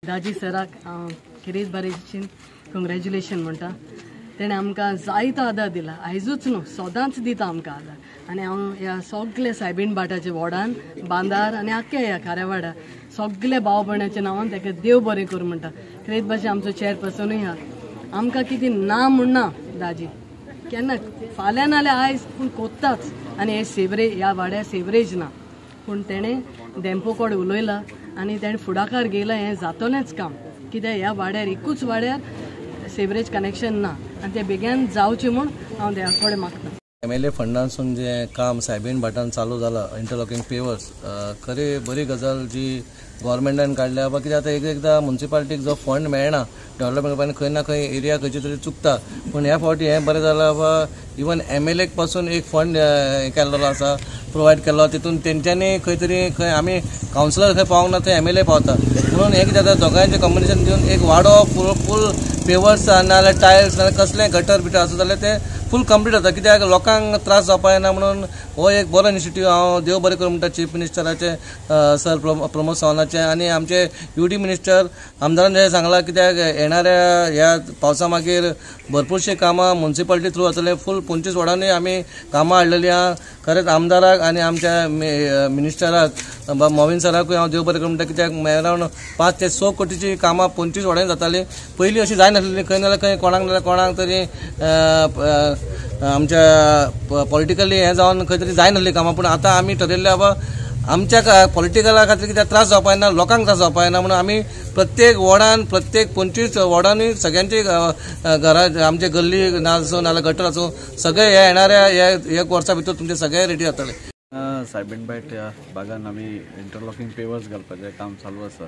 दाजी सराक हांव खेरीत बरें कंग्रेच्युलेशन म्हणटा. तेणें आमकां जायतो आदार दिला, आयजूच न्हू सदांच दिता आमकां आदार. आनी हांव ह्या सगल्या सायबीण भाटाच्या वॉर्डान, बांदार आनी आख्ख्या ह्या खाऱ्यावाड्यार सगल्या भाव भयणाच्या नांवान ताका देव बरें करूं म्हणटा. खेरीत भाशेन आमचो चेअरपर्सनूय आहा, आमकां कितें ना म्हणना दाजी केन्ना, फाल्यां नाल्यार आयज पूण कोत्ताच. आनी हे सेवरेज ह्या वाड्यार सेवरेज ना, पूण तेणें धेंपो कडेन उलयला आनी तेणें फुडाकार घेयला, हें जातलेंच काम. कित्याक ह्या वाड्यार एकूच वाड्यार सेवरेज कनेक्शन ना आनी तें बेगीन जावचें म्हूण हांव देवा कडेन मागता. एम एल ए फंडांसून जें काम सायबीण भाटान चालू जाला इंटरलॉकिंग पेवर्स, खरी बरी गजाल जी गव्हर्मेंटान काडल्या. बा कित्याक आतां एकदां मुन्सिपालिटीक जो फंड मेळना डेव्हलपमेंट करपाक, खंय ना खंय एरिया खंयची तरी चुकता. पूण ह्या फावटी हें बरें जालां बा इवन एम एल एक पासून एक फंड केल्लो आसा, प्रोवायड केल्लो, तितून तेंच्यांनी खंय तरी खंय आमी कावन्सिलर खंय पावंक ना थंय एम एल ए पावता. म्हणून हें कितें जाता, दोगांयचें कॉम्बिनेशन दिवन एक वाडो फूल फूल पेवर्स नाजाल्यार टायल्स नाजाल्यार कसलें गटर बिटर आसा जाल्यार ते फूल कंप्लीट जाता. कित्याक लोकांक त्रास जावपा जायना म्हणून हो एक बरो इनिशिएटीव. हांव देव बरें करूं म्हणटा चीफ मिनिस्टराचें सर प्रमोद सावंताचें आनी आमचे यू डी मिनिस्टर आमदारान जें सांगलां, कित्याक येणाऱ्या ह्या पावसा मागीर भरपूरशीं कामां मुन्सिपालिटी थ्रू जातले. फूल 25 वॉर्डांनी आमी कामां हाडलेलीं आहा. खरेंच आमदाराक आनी आमच्या मिनिस्टराक मोविन सराकूय हांव देव बरें करूं म्हणटा, कित्याक अरावंड 5 ते 6 कोटीची कामां 25 वॉर्डांनी जातालीं. पयलीं अशी जायनासलेली, खंय नाल्यार खंय कोणाक नाल्यार कोणाक तरी आमच्या पॉलिटिकली हें जावन खंय तरी जायनासलीं कामां. पूण आतां आमी ठरयल्लें बाबा आमच्या पॉलिटिकला खातीर कित्याक त्रास जावपा जायना, लोकांक त्रास जावपा जायना म्हणून आमी प्रत्येक वॉर्डान, प्रत्येक 25 वॉर्डांनी सगळ्यांची घरां, आमचे गल्ली ना आसूं नाल्यार गटर आसूं, सगळे हे येणाऱ्या ह्या एक वर्सा भितर तुमचे सगळे रेडी जातले. सायबीण भाट ह्या भागान आमी इंटरलॉकिंग पेवर्स घालपाचें काम चालू आसा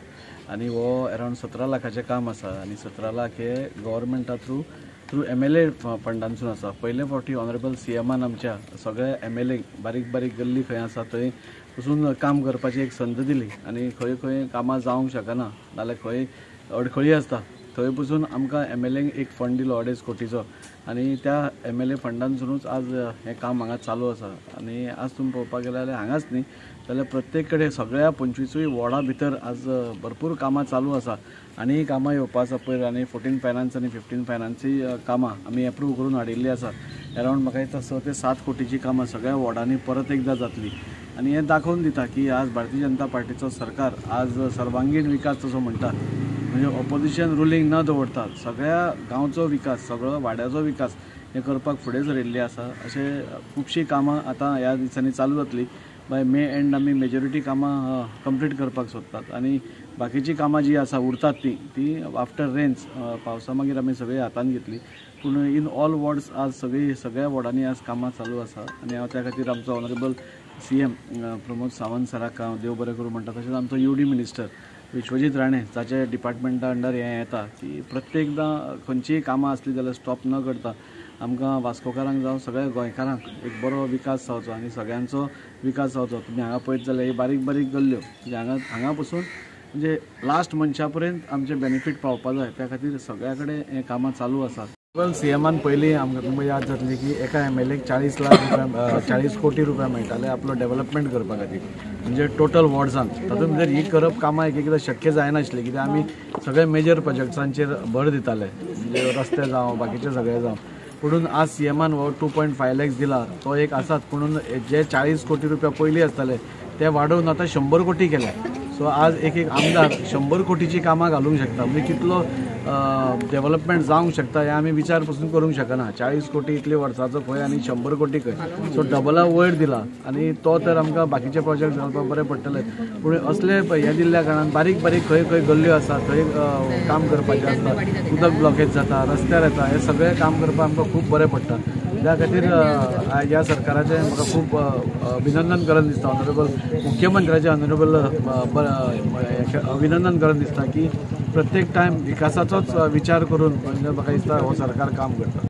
आनी हो अरावंड 17 लाखाचें काम आसा आनी 17 लाख हे गव्हर्मेंटा थ्रू एम एल ए फंडांसून आसा. पयले फावटी ऑनरेबल सी एमान आमच्या सगळ्या एम एल एक बारीक बारीक गल्ली खंय आसा थंय वचून काम करपाची एक संद दिली आनी खंय खंय कामां जावंक शकना नाल्यार खंय अडखळी आसता थंय पसून आमकां एम एल एक एक फंड दिलो 2.5 कोटीचो आनी त्या एम एल ए फंडांसुनूच आज हें काम हांगा चालू आसा. आनी आज तुमी पळोवपाक गेले जाल्यार हांगाच न्ही जाल्यार प्रत्येक कडेन सगळ्या 25 वॉर्डां भितर आज भरपूर कामां चालू आसा आनी कामां येवपा आसा पयर. आनी 14 फायनान्स आनी 15 फायनान्सी कामां आमी एप्रूव करून हाडिल्लीं आसा. अरावंड म्हाका दिसता 6 ते 7 कोटीची कामां सगळ्या वॉर्डांनी परत एकदां जातली आनी हें दाखोवन दिता की आज भारतीय जनता पार्टीचो सरकार आज सर्वांगीण विकास तसो म्हणटा, म्हणजे ऑपोजिशन रुलींग न दवरता सगळ्या गांवचो विकास, सगळो वाड्याचो विकास हें करपाक फुडें सरिल्लें आसा. अशें खुबशीं कामां आतां ह्या दिसांनी चालू जातली. बाय मे एंड आमी मेजॉरिटी कामां कंप्लीट करपाक सोदतात आनी बाकीचीं कामां जीं आसा उरतात तीं ती आफ्टर रेन्स पावसा मागीर आमी सगळीं हातान घेतली. पूण इन ऑल वॉर्ड्स आज सगळीं सगळ्या वॉर्डांनी आज कामां चालू आसा आनी हांव त्या खातीर आमचो honourable C M Pramod Sawant सराक हांव देव बरें करूं म्हणटा. तशेंच आमचो U D minister Vishwajit Rane जाचे डिपार्टमेंटा अंडर हें येता की प्रत्येकदां खंयचीय कामां आसलीं जाल्यार स्टॉप न करता आमकां वास्कोकारांक जावं सगळ्या गोंयकारांक एक बरो विकास जावचो आनी सगळ्यांचो विकास जावचो. तुमी हांगा पळयत जाल्यार ही बारीक बारीक गल्ल्यो म्हणजे हांगा हांगा पसून म्हणजे लास्ट मनशा पर्यंत आमचे बेनिफीट पावपा जाय, त्या खातीर सगळ्या कडेन हें कामां चालू आसा. सी एमान पयलीं आमकां तुमकां याद जातली की एका एम एल एक 40 लाख रुपया, 40 कोटी रुपया मेळटाले आपलो डेव्हलपमेंट करपा खातीर, म्हणजे टोटल वॉर्ड्सान. तातूंत भितर ही करप कामां एक एकदां शक्य जायनासली कित्याक आमी सगळे मेजर प्रोजेक्ट्सांचेर भर दिताले, म्हणजे रस्ते जावं बाकीचे सगळे जावं. पुणून आज सी एमान हो 2.5 लॅक्स दिला तो एक आसात, पुणून जे 40 कोटी रुपया पयलीं आसताले ते वाडोवन आतां 100 कोटी केले. सो आज एक एक आमदार 100 कोटीची कामां घालूंक शकता, म्हणजे कितलो डेव्हलपमेंट जावंक शकता हें आमी विचार पसून करूंक शकना. 40 कोटी इतले वर्साचो खंय आनी 100 कोटी खंय, सो डबला वयर दिला आनी तो तर आमकां बाकीचे प्रोजेक्ट घालपाक बरें पडटले. पूण असले हें दिल्ल्या कारणान बारीक बारीक खंय खंय गल्ल्यो आसा थंय काम करपाचें आसता, उदक ब्लॉकेज जाता, रस्त्यार येता, हें सगळें काम करपाक आमकां खूब बरें पडटा. त्या खातीर ह्या सरकाराचें म्हाका खूब अभिनंदन करन दिसता, ऑनरेबल मुख्यमंत्र्याचें ऑनरेबल अभिनंदन करन दिसता की प्रत्येक टायम विकासाचोच विचार करून म्हणजे म्हाका दिसता हो सरकार काम करता.